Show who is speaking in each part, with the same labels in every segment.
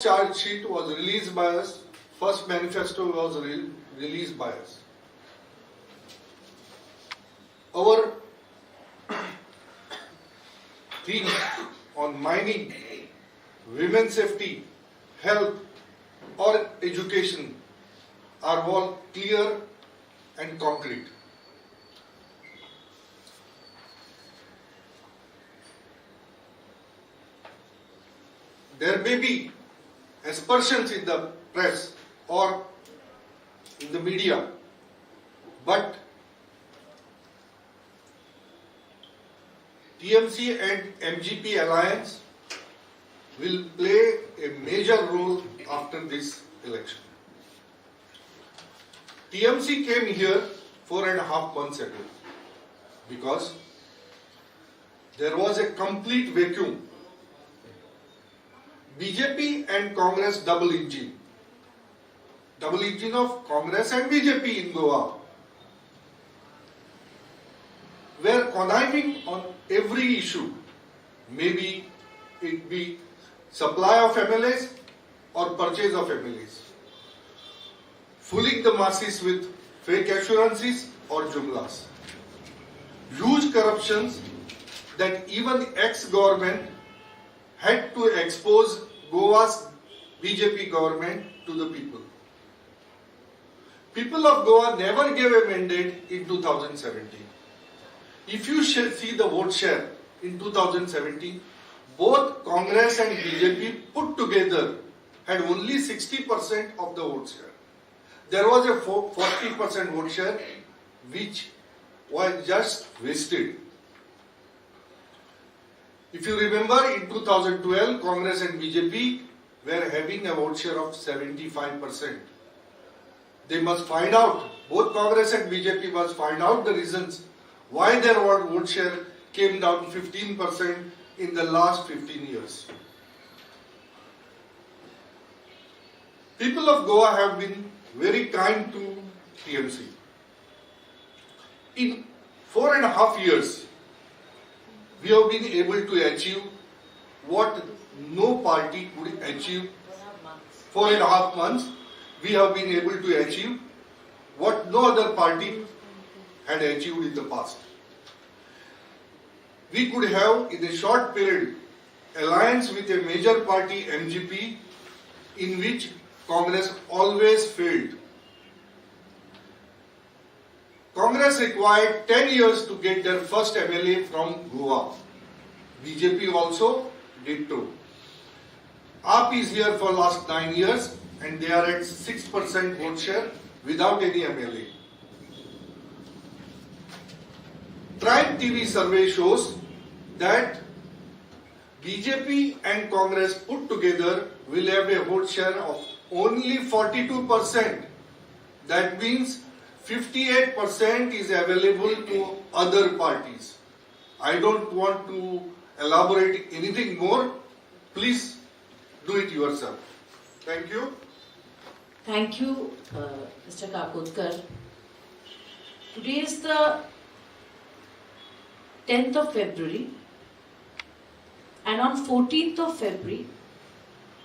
Speaker 1: Charge sheet was released by us, first manifesto was released by us. Our theme on mining, women's safety, health or education are all clear and concrete. There may be aspersions in the press or in the media, but TMC and MGP alliance will play a major role after this election. TMC came here 4.5 months ago because there was a complete vacuum. BJP and Congress double engine of Congress and BJP in Goa were conniving on every issue, maybe it be supply of MLAs or purchase of MLAs, fooling the masses with fake assurances or jumlas, huge corruptions that even ex-government had to expose Goa's BJP government to the people. People of Goa never gave a mandate in 2017. If you see the vote share in 2017, both Congress and BJP put together had only 60% of the vote share. There was a 40% vote share which was just wasted. If you remember, in 2012, Congress and BJP were having a vote share of 75%. They must find out, both Congress and BJP must find out the reasons why their vote share came down 15% in the last 15 years. People of Goa have been very kind to TMC. In 4.5 years, we have been able to achieve what no party could achieve. 4.5 months, we have been able to achieve what no other party had achieved in the past. We could have, in a short period, alliance with a major party, MGP, in which Congress always failed. Congress required 10 years to get their first MLA from Goa. BJP also did too. AAP is here for last 9 years and they are at 6% vote share without any MLA. Prime TV survey shows that BJP and Congress put together will have a vote share of only 42%. That means 58% is available to other parties. I don't want to elaborate anything more. Please do it yourself. Thank you.
Speaker 2: Thank you, Mr. Kakodkar. Today is the 10th of February, and on 14th of February,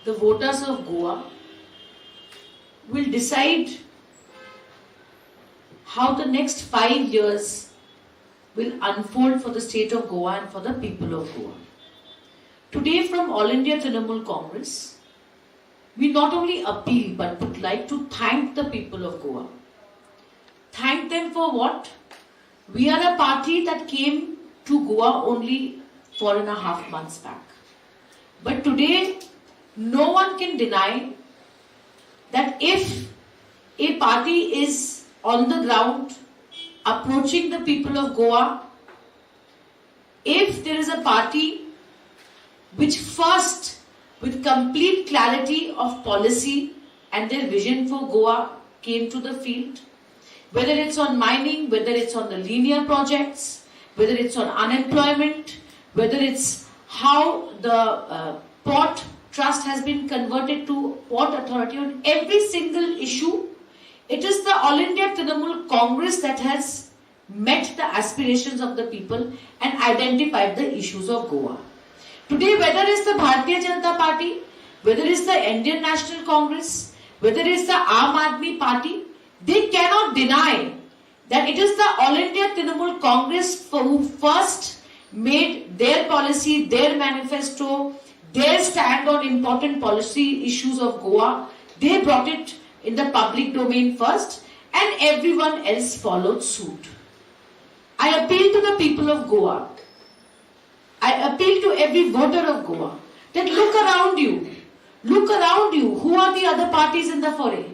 Speaker 2: the voters of Goa will decide how the next 5 years will unfold for the state of Goa and for the people of Goa. Today, from All India Trinamool Congress, we not only appeal but would like to thank the people of Goa. Thank them for what? We are a party that came to Goa only 4.5 months back. But today, no one can deny that if a party is on the ground approaching the people of Goa, if there is a party which first, with complete clarity of policy and their vision for Goa, came to the field, whether it's on mining, whether it's on the linear projects, whether it's on unemployment, whether it's how the Port Trust has been converted to Port Authority, on every single issue, it is the All India Trinamool Congress that has met the aspirations of the people and identified the issues of Goa. Today, whether it's the Bharatiya Janata Party, Whether it's the Indian National Congress, whether it's the Aam Aadmi Party, they cannot deny that it is the All India Trinamool Congress who first made their policy, their manifesto, their stand on important policy issues of Goa. They brought it in the public domain first, and everyone else followed suit. I appeal to the people of Goa. I appeal to every voter of Goa that look around you. Look around you. Who are the other parties in the foray?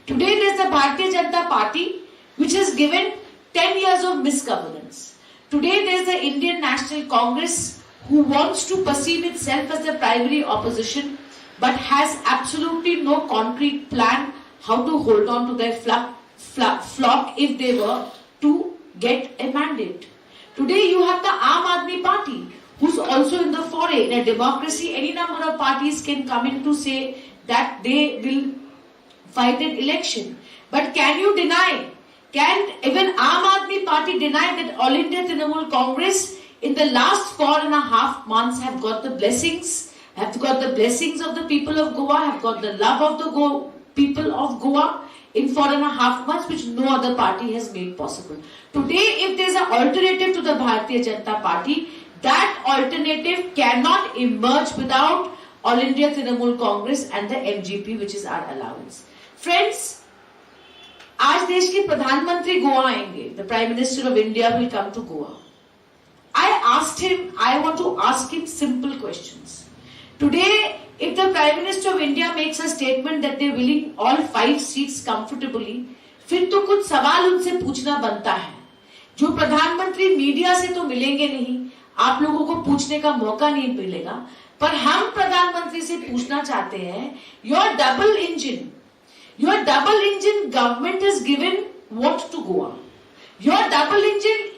Speaker 2: Today there is the Bharatiya Janata Party, which has given 10 years of misgovernance. Today there is the Indian National Congress, who wants to perceive itself as the primary opposition, but has absolutely no concrete plan how to hold on to their flock if they were to get a mandate. Today you have the Aam Aadmi Party, who's also in the foray. In a democracy, any number of parties can come in to say that they will fight an election. But can you deny, can even Aam Aadmi Party deny that All India Trinamool Congress in the last 4.5 months have got the blessings, have got the blessings of the people of Goa, have got the love of the people of Goa in 4.5 months, which no other party has made possible. Today, if there is an alternative to the Bharatiya Janata Party, that alternative cannot emerge without All India Trinamool Congress and the MGP, which is our allowance. Friends, आज देश K प्रधानमंत्री गोवा आएंगे. The Prime Minister of India will come to Goa. I asked him, I want to ask him simple questions. Today, if the Prime Minister of India makes a statement that they're willing all 5 seats comfortably, फिर तो कुछ सवाल उनसे पूछना बनता है. जो प्रधानमंत्री media से तो मिलेंगे नहीं, आप लोगों को पूछने का मौका नहीं मिलेगा, पर हम प्रधानमंत्री से पूछना चाहते हैं, your double engine government has given what to Goa? Your double engine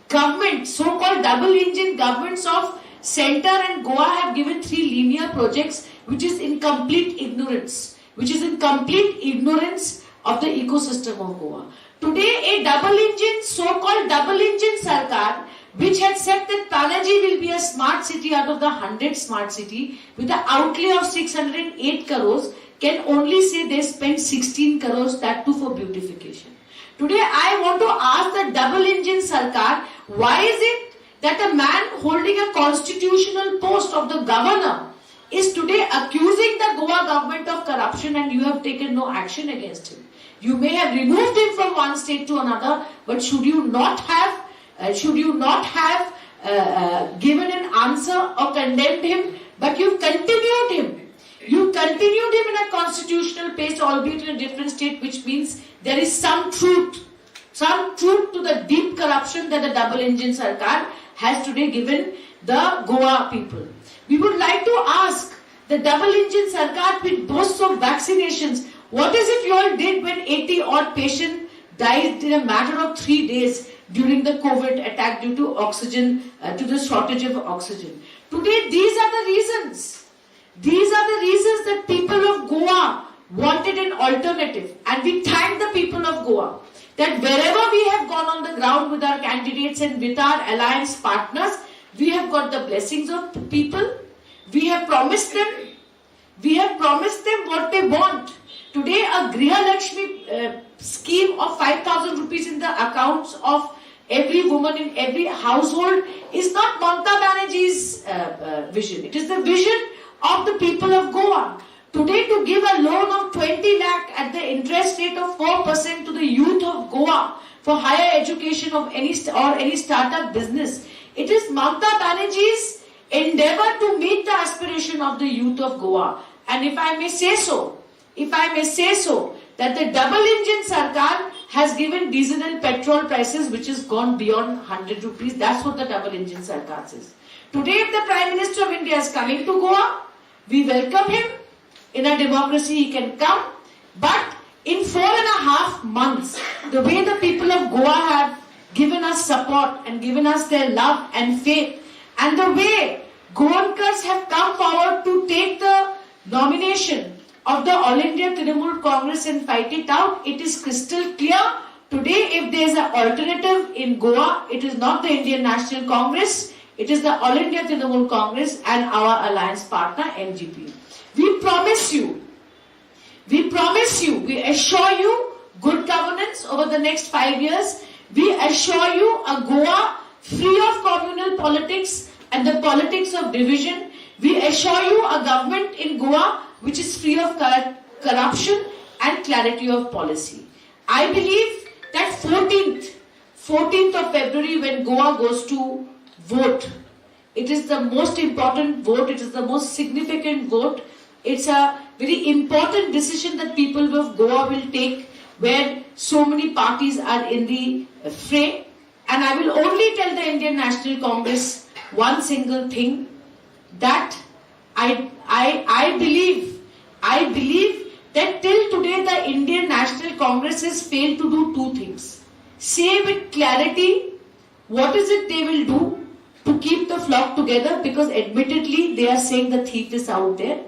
Speaker 2: government, so-called double engine governments of center and Goa have given 3 linear projects, which is in complete ignorance, which is in complete ignorance of the ecosystem of Goa. Today, a double engine, so-called double engine sarkar, which had said that Panaji will be a smart city out of the 100 smart city, with the outlay of 608 crores, can only say they spent 16 crores, that too for beautification. Today, I want to ask the double engine sarkar, why is it that a man holding a constitutional post of the governor is today accusing the Goa government of corruption, and you have taken no action against him? You may have removed him from one state to another, but should you not have given an answer or condemned him? But you've continued him. You continued him in a constitutional place, albeit in a different state, which means there is some truth to the deep corruption that the double engine sarkar has today given the Goa people. We would like to ask the double engine sarkar, with boasts of vaccinations, what is it you all did when 80 odd patients died in a matter of 3 days during the COVID attack due to oxygen, to the shortage of oxygen? Today, these are the reasons. These are the reasons that people of Goa wanted an alternative. And we thank the people of Goa that wherever we have gone on the ground with our candidates and with our alliance partners, we have got the blessings of people. We have promised them. We have promised them what they want. Today, a Griha Lakshmi scheme of 5,000 rupees in the accounts of every woman in every household is not Mamata Banerjee's vision. It is the vision of the people of Goa. Today, to give a loan of 20 lakh at the interest rate of 4% to the youth of Goa for higher education of any or any startup business, it is Mamata Banerjee's endeavor to meet the aspiration of the youth of Goa. And if I may say so, that the double engine sarkar has given diesel and petrol prices which has gone beyond 100 rupees. That's what the double engine sarkar says. Today, if the Prime Minister of India is coming to Goa, we welcome him. In a democracy, he can come. But in 4.5 months, the way the people of Goa have given us support and given us their love and faith, and the way Goankars have come forward to take the nomination of the All India Trinamool Congress and fight it out, it is crystal clear. Today, if there is an alternative in Goa, it is not the Indian National Congress, It is the All India Trinamool Congress and our alliance partner MGP. We promise you, we assure you good governance over the next 5 years. We assure you a Goa free of communal politics and the politics of division. We assure you a government in Goa which is free of corruption and clarity of policy. I believe that 14th of February, when Goa goes to vote, it is the most important vote, it is the most significant vote. It's a very important decision that people of Goa will take, where so many parties are in the fray. And I will only tell the Indian National Congress one single thing, that I believe that till today the Indian National Congress has failed to do two things. Say with clarity what is it they will do to keep the flock together, because admittedly they are saying the thief is out there.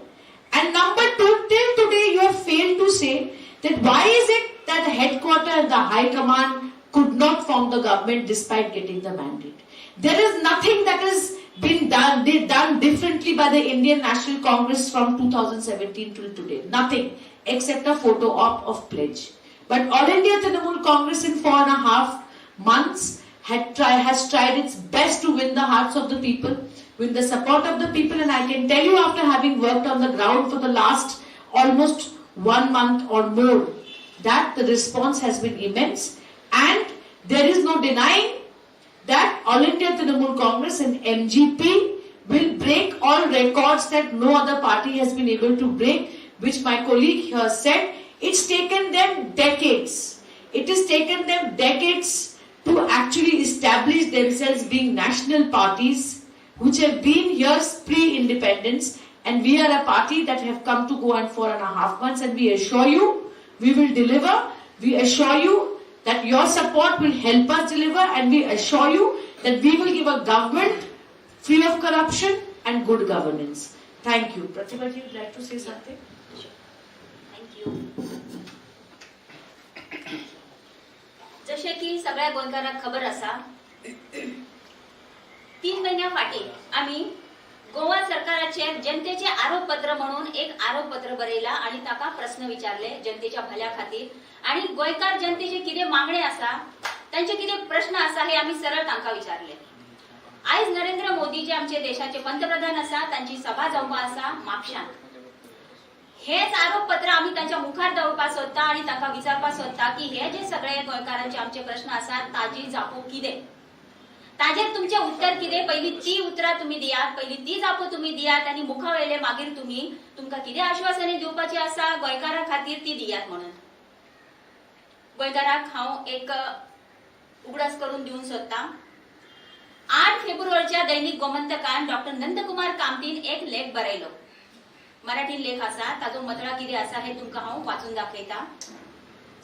Speaker 2: And number two, till today you have failed to say that why is it that the headquarters and the high command could not form the government despite getting the mandate. There is nothing that has been done differently by the Indian National Congress from 2017 till today. Nothing except a photo op of pledge. But All India Trinamool Congress in 4.5 months has tried its best to win the hearts of the people, win the support of the people. And I can tell you, after having worked on the ground for the last almost 1 month or more, that the response has been immense. And there is no denying that All India Trinamool Congress and MGP will break all records that no other party has been able to break, which my colleague here said. It's taken them decades. It has taken them decades to actually establish themselves being national parties, which have been here pre-independence, and we are a party that have come to go in 4.5 months, and we assure you we will deliver. We assure you that your support will help us deliver, and we assure you that we will give a government free of corruption and good governance. Thank you. Pratibha ji, would like to say something?
Speaker 3: Sure. Thank you. जशें की सगळ्या गोंयकारांक खबर आसा, 3 म्हयन्या फाटीं आमी गोवा सरकाराचेर जनतेचे आरोपपत्र म्हणून एक आरोपपत्र बरयला आनी ताका प्रस्न विचारले जनतेच्या भल्या खातीर, आनी गोंयकार जनतेचे कितें मागणे आसा, तांचे कितें प्रश्न आसा हे आमी सरळ तांकां विचारले. आयज नरेंद्र मोदी जे आमचे देशाचे पंतप्रधान आसा तांची सभा जावपा आसा म्हापशांत. हेच आरोपपत्र आमी तांच्या मुखार दवरपाक सोदता आनी तांकां विचारपाक सोदता की हे जे सगळे गोंयकारांचे आमचे प्रश्न आसात ताजी जापो कितें, ताजेर तुमचें उत्तर कितें, पयलीं ती उतरां तुमी दियात, पयलीं ती जापो तुमी दियात आनी मुखा वयले मागीर तुमी तुमकां कितें आश्वासनां दिवपाची आसा गोंयकारां खातीर ती दियात. म्हणून गोंयकारांक हांव एक उगडास करून दिवंक सोदता, 8 फेब्रुवारीच्या दैनिक गोमंतकान डॉक्टर नंदकुमार कामतीन एक लेख बरयलो. मराठी लेख आसा, ताजो मतळा कितें आसा हे तुमकां हांव वाचून दाखयता.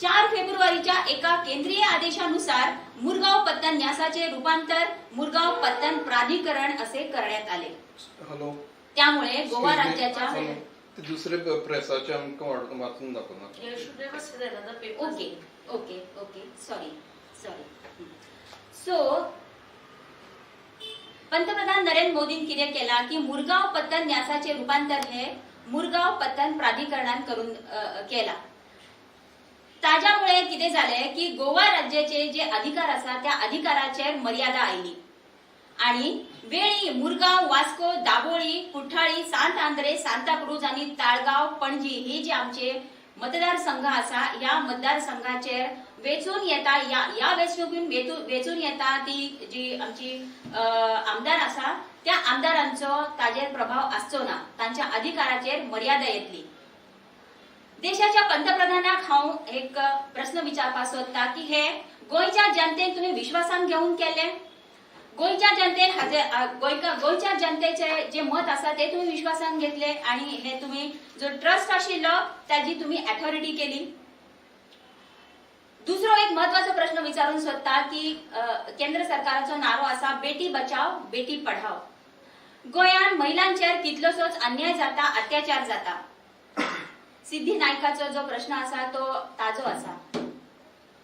Speaker 3: 4 फेब्रुवारीच्या एका केंद्रीय आदेशानुसार मुरगाव पत्तन न्यासाचे रूपांतर मुरगाव पत्तन प्राधिकरण असे करण्यात आले.
Speaker 4: हॅलो,
Speaker 3: त्यामुळे गोवा राज्याच्या
Speaker 4: दुसरे प्रेसाचे आमकां वाचून दाखोवना.
Speaker 3: Okay okay okay, sorry sorry. So पंतप्रधान नरेंद्र मोदीन कितें केलां की मुरगाव पत्तन न्यासाचे रूपांतर हे मुरगाव पत्तन प्राधिकरणान करून केला. ताज्यामुळे कितें जालें की गोवा राज्याचे जे अधिकार आसा त्या अधिकाराचेर मर्यादा आयली आणि वेळी मुरगाव, वास्को, दाबोळी, कुठ्ठाळी, सांत आंद्रे, सांताक्रूज आनी ताळगांव, पणजी ही जी आमचे मतदारसंघ आसा ह्या मतदारसंघाचेर वेचून येता, ह्या वेंचणुकीन वेचून येता ती जी आमची आमदार आसा त्या आमदारांचो ताजेर प्रभाव आसचो ना, तांच्या अधिकाराचेर मर्यादा येतली. देशाच्या पंतप्रधानाक हांव एक प्रस्न विचारपाक सोदता की हे गोंयच्या जनतेन तुमी विश्वासान घेवन केले, गोंयच्या जनतेन हाजे गोंयच्या जनतेचे जे मत आसा ते तुमी विश्वासान घेतले आणि हे तुमी जो ट्रस्ट आशिल्लो ताजी तुमी अथॉरिटी केली. दुसरो एक महत्वाचो प्रश्न विचारून सोदता की केंद्र सरकाराचो नारो आसा बेटी बचाव बेटी पढाव. गोंयांत महिलांचेर कितलोसोच अन्याय जाता, अत्याचार जाता. सिद्धी नायकाचो जो प्रश्न आसा तो ताजो आसा,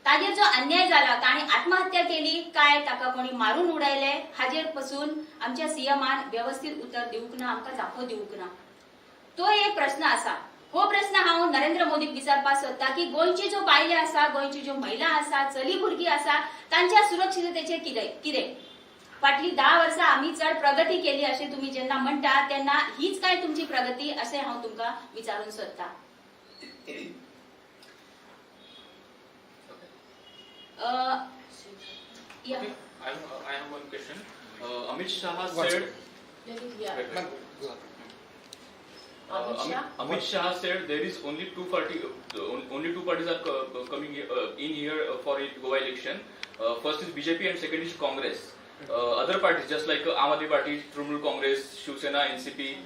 Speaker 3: ताजेर जो अन्याय जाला, ताणी आत्महत्या केली काय ताका कोणी मारून उडयले हाजेर पसून आमच्या सीएमान वेवस्थीत उतर दिवंक ना, आमकां जापो दिवंक ना. तो एक प्रश्न आसा. हो प्रश्न हांव नरेंद्र मोदीक विचारपाक सोदता की गोंयची ज्यो बायले आसा, गोंयची ज्यो महिला आसा, चली भुरगीं आसा, तांच्या सुरक्षिततेचें कितें कितें फाटली 10 वर्सां आमी चड प्रगती केली अशें तुमी जेन्ना म्हणटा तेन्ना हीच काय तुमची प्रगती अशें हांव तुमकां विचारूंक सोदता. Yeah.
Speaker 5: Okay. I have one question. Amit Shah
Speaker 4: One
Speaker 5: said.
Speaker 2: Yeah. Amit Shah?
Speaker 5: Amit Shah said there is only two party, only two parties are coming in here for Goa election. First is BJP and second is Congress. Other parties just like Aam Aadmi Party, Trinamool Congress, Shiv Sena, NCP,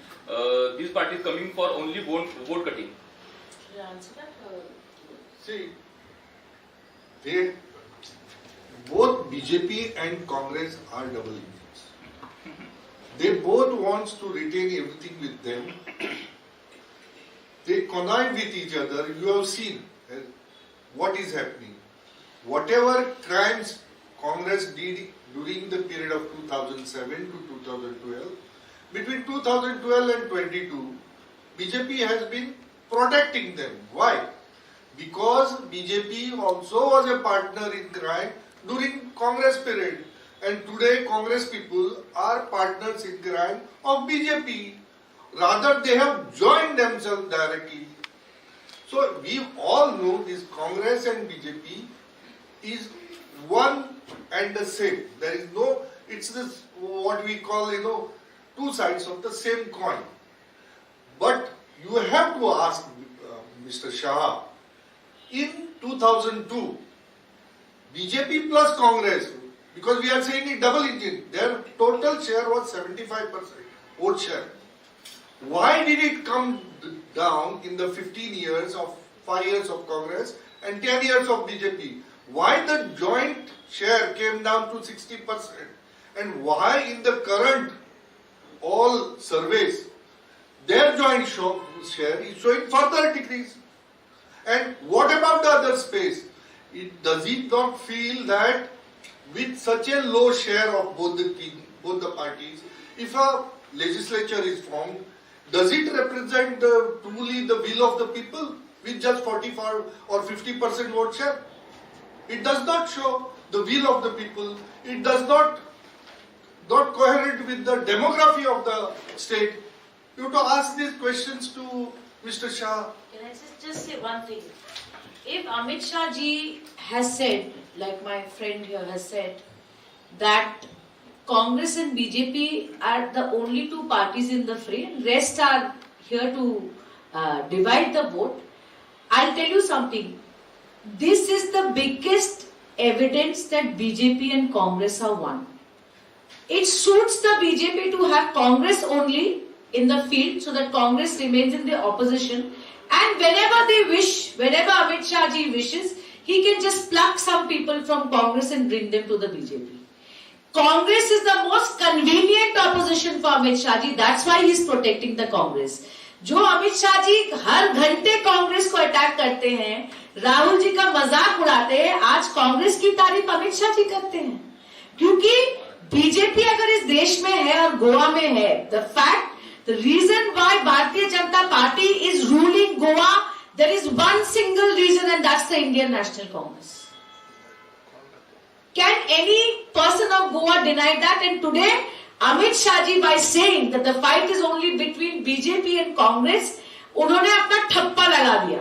Speaker 5: these parties coming for only vote cutting.
Speaker 2: Should I answer that?
Speaker 1: See, they both BJP and Congress are double engines. They both wants to retain everything with them. They connive with each other. You have seen what is happening. Whatever crimes Congress did during the period of 2007 to 2012, between 2012 and 22, BJP has been protecting them. Why? Because BJP also was a partner in crime during Congress period. And today Congress people are partners in crime of BJP. Rather, they have joined themselves directly. So we all know this Congress and BJP is one and the same. There is no, it's this what we call, two sides of the same coin. But you have to ask Mr. Shah, in 2002, BJP plus Congress, because we are saying it double engine, their total share was 75% vote share. Why did it come down in the 15 years of 5 years of Congress and 10 years of BJP? Why the joint share came down to 60%? And why in the current all surveys, their joint share is showing further decrease? And what about the other space? Does it not feel that with such a low share of both the parties, if a legislature is formed, does it represent truly the will of the people with just 44 or 50% vote share? It does not show the will of the people. It does not coherent with the demography of the state. You have to ask these questions to Mr. Shah.
Speaker 2: Can I just say one thing? If Amit Shah ji has said, like my friend here has said, that Congress and BJP are the only two parties in the fray, and rest are here to divide the vote, I'll tell you something. This is the biggest evidence that BJP and Congress are one. It suits the BJP to have Congress only in the field so that Congress remains in the opposition, and whenever they wish, whenever Amit Shah ji wishes, he can just pluck some people from Congress and bring them to the BJP. Congress is the most convenient opposition for Amit Shah ji. That's why he is protecting the Congress. जो अमित शाह जी हर घंटे कांग्रेस को attack करते हैं, राहुल जी का मजाक उड़ाते हैं, आज कांग्रेस की तारीफ अमित शाह जी करते हैं, क्योंकि बीजेपी अगर इस देश में है और गोवा में है, the fact, the reason why Bharatiya Janata Party is ruling Goa, there is one single reason, and that's the Indian National Congress. Can any person of Goa deny that? And today, Amit Shah ji, by saying that the fight is only between BJP and Congress, उन्होंने अपना ठप्पा लगा दिया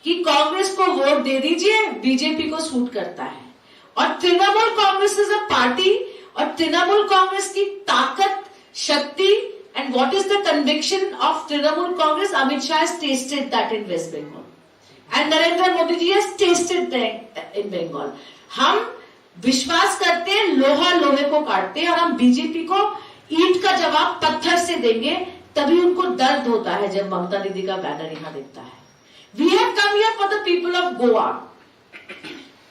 Speaker 2: कि कांग्रेस को vote दे दीजिए, BJP को सूट करता है. और Trinamool Congress is a party, और तृणमूल कांग्रेस की ताकत, शक्ति, and what is the conviction of Trinamool Congress, Amit Shah has tasted that in West Bengal, and Narendra Modi ji has tasted that in Bengal. हम विश्वास करते हैं, लोहा लोहे को काटते हैं, और हम बीजेपी को ईंट का जवाब पत्थर से देंगे, तभी उनको दर्द होता है जब ममता दीदी का बैनर यहां दिखता है. We have come here for the people of Goa.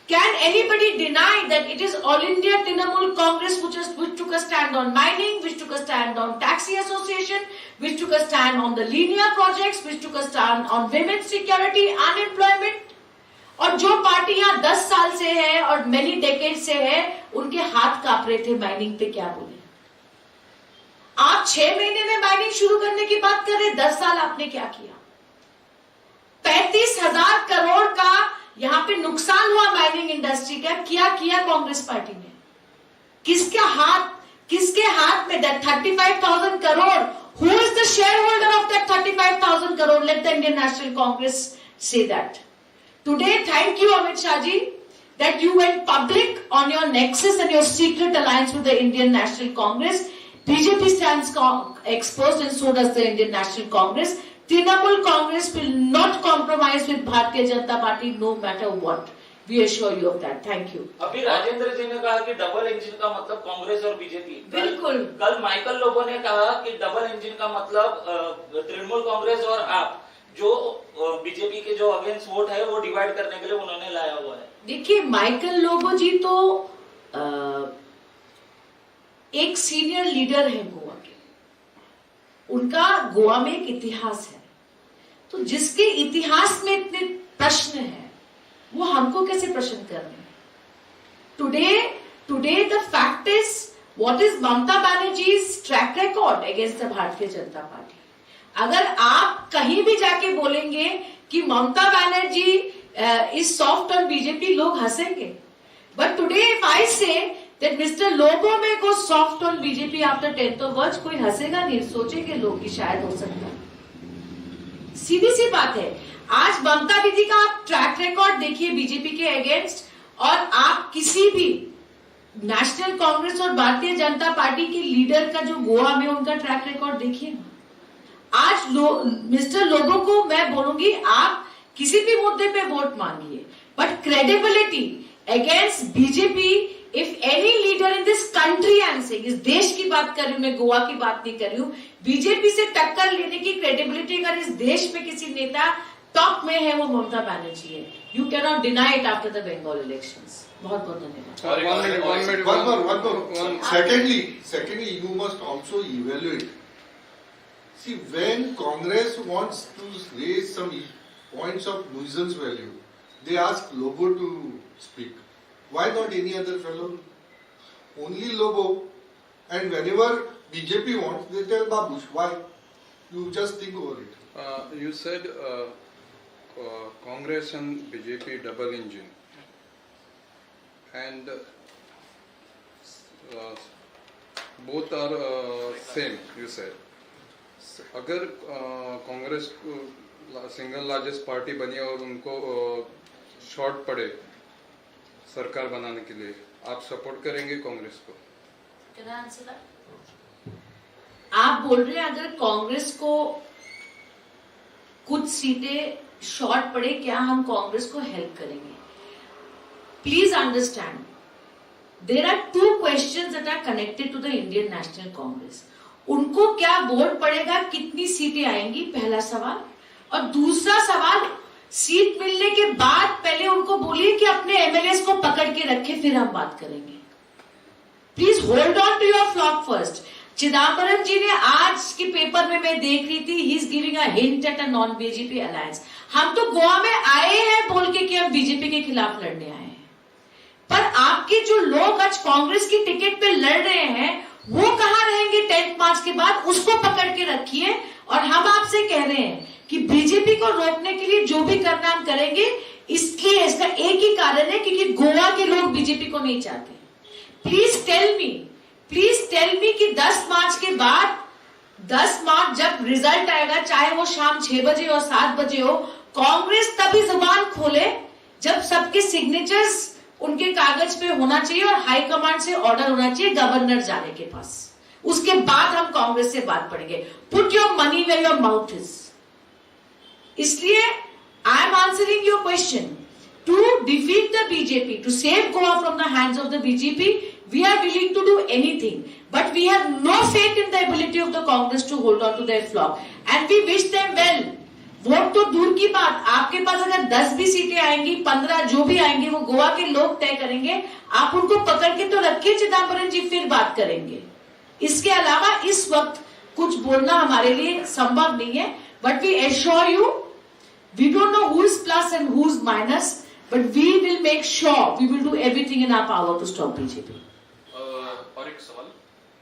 Speaker 2: Can anybody deny that it is All India Trinamool Congress which took a stand on mining, which took a stand on taxi association, which took a stand on the linear projects, which took a stand on women's security, unemployment? और जो party यहां 10 साल से है और many decade से है, उनके हाथ कांप रहे थे mining pay क्या बोले। आप 6 महीने में माइनिंग शुरू करने की बात कर रहे, 10 साल आपने क्या किया? 35,000 करोड़ का यहां पे नुकसान हुआ माइनिंग इंडस्ट्री का। क्या किया कांग्रेस पार्टी ने? किसके हाथ में that 35,000 crore? Who is the shareholder of that 35,000 crore? Let the Indian National Congress say that today. Thank you, Amit Shah ji, that you went public on your nexus and your secret alliance with the Indian National Congress. BJP stands exposed and so does the Indian National Congress. Trinamool Congress will not compromise with Bharatiya Janata Party no matter what. We assure you of that. Thank you.
Speaker 6: अभी राजेंद्र जी ने कहा कि double engine का मतलब कांग्रेस और BJP.
Speaker 2: बिल्कुल।
Speaker 6: कल Michael Lobo ने कहा कि डबल इंजन का मतलब तृणमूल कांग्रेस और आप, जो बीजेपी के जो अगेंस्ट वोट है, वो डिवाइड करने के लिए उन्होंने लाया हुआ है।
Speaker 2: देखिए, माइकल लोबो जी तो एक सीनियर लीडर है गोवा के। उनका गोवा में एक इतिहास है, तो जिसके इतिहास में इतने प्रश्न हैं, वो हमको कैसे प्रश्न कर रहे हैं? Today the fact is, what is Mamata Banerjee's track record against the Bharatiya Janata Party? अगर आप कहीं भी जाके बोलेंगे कि Mamata Banerjee is soft on BJP, लोग हंसेंगे। But today if I say that Mr. Lobo may go soft on BJP after 10th of March, कोई हंसेगा नहीं। सोचेंगे लोग कि शायद हो सकता है। सीधी सी बात है, आज ममता दीदी का आप ट्रैक रिकॉर्ड देखिए बीजेपी के अगेंस्ट और आप किसी भी नेशनल कांग्रेस और Bharatiya Janata party K leader का जो गोवा में उनका ट्रैक रिकॉर्ड देखिए ना। आज मिस्टर लोबो को मैं बोलूंगी, आप किसी भी मुद्दे पे वोट मांगिए, but credibility against BJP, if any leader in this country, I am saying, इस देश की बात कर रही हूं मैं, गोवा की बात नहीं कर रही हूं, बीजेपी से टक्कर लेने की क्रेडिबिलिटी अगर इस देश में किसी नेता टॉप में है, वो ममता बनर्जी है। You cannot deny it after the Bengal elections. बहुत बहुत धन्यवाद।
Speaker 4: One minute, one minute.
Speaker 1: One more, one more.
Speaker 4: One.
Speaker 1: Secondly, you must also evaluate. See, when Congress wants to raise some points of nuisance value, they ask Lobo to speak. Why not any other fellow? Only Lobo. And whenever BJP wants, they tell Babush. Why? You just think over it.
Speaker 4: You said Congress and BJP double engine, and both are same. You said. अगर Congress single largest party बनी और उनको short पड़े सरकार बनाने K लिए, आप support करेंगे कांग्रेस को?
Speaker 2: Can I answer that? आप बोल रहे हैं अगर कांग्रेस को कुछ सीटें शॉर्ट पड़े, क्या हम कांग्रेस को हेल्प करेंगे? Please understand, there are two questions that are connected to the Indian National Congress. उनको क्या वोट पड़ेगा, कितनी सीटें आएंगी, पहला सवाल। और दूसरा सवाल, सीट मिलने के बाद पहले उनको बोलिए कि अपने एमएलए को पकड़ के रखे, फिर हम बात करेंगे। Please hold on to your flock first. Chidambaram जी ने आज के पेपर में मैं देख रही थी, he is giving a hint at a non BJP alliance. हम तो गोवा में आए हैं बोल के कि हम बीजेपी के खिलाफ लड़ने आए हैं, पर आपके जो लोग आज कांग्रेस की टिकट पे लड़ रहे हैं, वो कहां रहेंगे 10 मार्च के बाद? उसको पकड़ के रखिए। और हम आपसे कह रहे हैं कि बीजेपी को रोकने के लिए जो भी करना हम करेंगे। इसलिए इसका एक ही कारण है, क्योंकि गोवा के लोग बीजेपी को नहीं चाहते। Please tell me, please tell me कि 10 मार्च के बाद, 10 मार्च जब रिजल्ट आएगा, चाहे वो शाम 6 बजे हो, 7 बजे हो, कांग्रेस तभी जुबान खोले जब सबके सिग्नेचर्स उनके कागज पे होना चाहिए और हाईकमांड से ऑर्डर होना चाहिए गवर्नर जाने के पास। उसके बाद हम कांग्रेस से बात पड़ेंगे। Put your money where your mouth is. इसलिए I am answering your question. To defeat the BJP, to save Goa from the hands of the BJP, we are willing to do anything. But we have no faith in the ability of the Congress to hold on to their flock. And we wish them well. Vote तो दूर की बात, आपके pass अगर 10 भी सीटें आएंगी, 15, जो भी आएंगे, वो गोवा के लोग तय करेंगे। आप उनको पकड़ के तो रखिए चिदम्बरम जी, फिर बात करेंगे। इसके अलावा इस वक्त कुछ बोलना हमारे लिए संभव नहीं है, but we assure you, we don't know who is plus and who is minus. But we will make sure we will do everything in our power to stop BJP.
Speaker 5: और एक सवाल,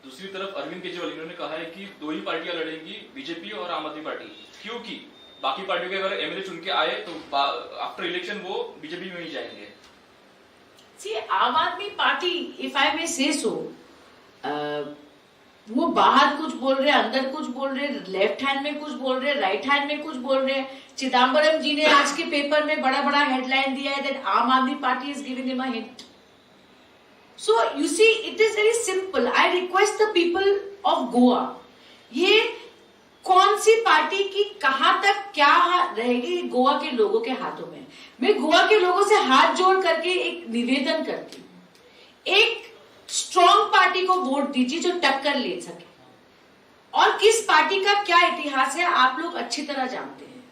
Speaker 5: दूसरी तरफ अरविंद केजरीवाल, इन्होंने कहा है कि दो ही पार्टियां लड़ेंगी, बीजेपी और आम आदमी पार्टी, क्योंकि बाकी पार्टियों के अगर एमएलए चुन के आए तो आफ्टर इलेक्शन वो बीजेपी में ही जाएंगे।
Speaker 2: See, Aam Aadmi Party, if I may say so, वो बाहर कुछ बोल रहे हैं, अंदर कुछ बोल रहे हैं, लेफ्ट हैंड में कुछ बोल रहे हैं, राइट हैंड में कुछ बोल रहे हैं। चिदम्बरम जी ने आज के पेपर में बड़ा बड़ा हेडलाइन दिया है that Aam Aadmi Party is giving him a hint. So you see, it is very simple. I request the people of Goa, ये कौन सी पार्टी की कहां तक क्या रहेगी, गोवा के लोगों के हाथों में। मैं गोवा के लोगों से हाथ जोड़ करके एक निवेदन करती हूँ, एक स्ट्रॉन्ग पार्टी को वोट दीजिए जो टक्कर ले सके। और किस पार्टी का क्या इतिहास है आप लोग अच्छी तरह जानते हैं।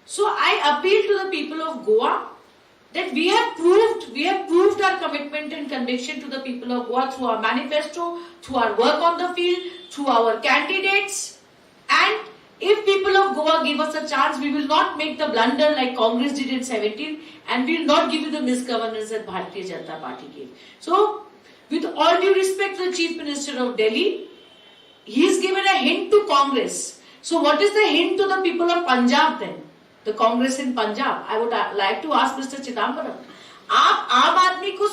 Speaker 2: So I appeal to the people of Goa that we have proved our commitment and conviction to the people of Goa through our manifesto, through our work on the field, through our candidates. And if people of Goa give us a chance, we will not make the blunder like Congress did in 17, and we will not give you the misgovernance that Bharatiya Janata Party gave. So, with all due respect to the Chief Minister of Delhi, he has given a hint to Congress. So, what is the hint to the people of Punjab then? The Congress in Punjab. I would like to ask Mr. Chidambaram. आप आम आदमी को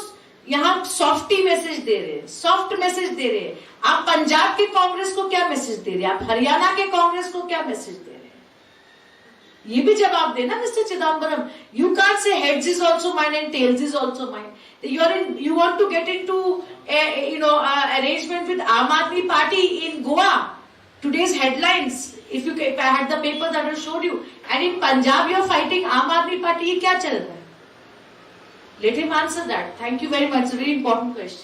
Speaker 2: यहाँ softy message दे रहे हैं, soft message दे रहे हैं। आप Punjab K Congress को क्या message दे रहे हैं? आप हरियाणा के कांग्रेस को क्या मैसेज दे रहे हैं? ये भी जवाब देना mister Chidambaram. You can't say heads is also mine and tales is also mine. You want to get into arrangement with Aam Aadmi Party in Goa. Today's headlines, if I had the papers, I would have showed you. And in Punjab, you are fighting Aam Aadmi Party. ये क्या चल रहा है? Let him answer that. Thank you very much. It's a very important question.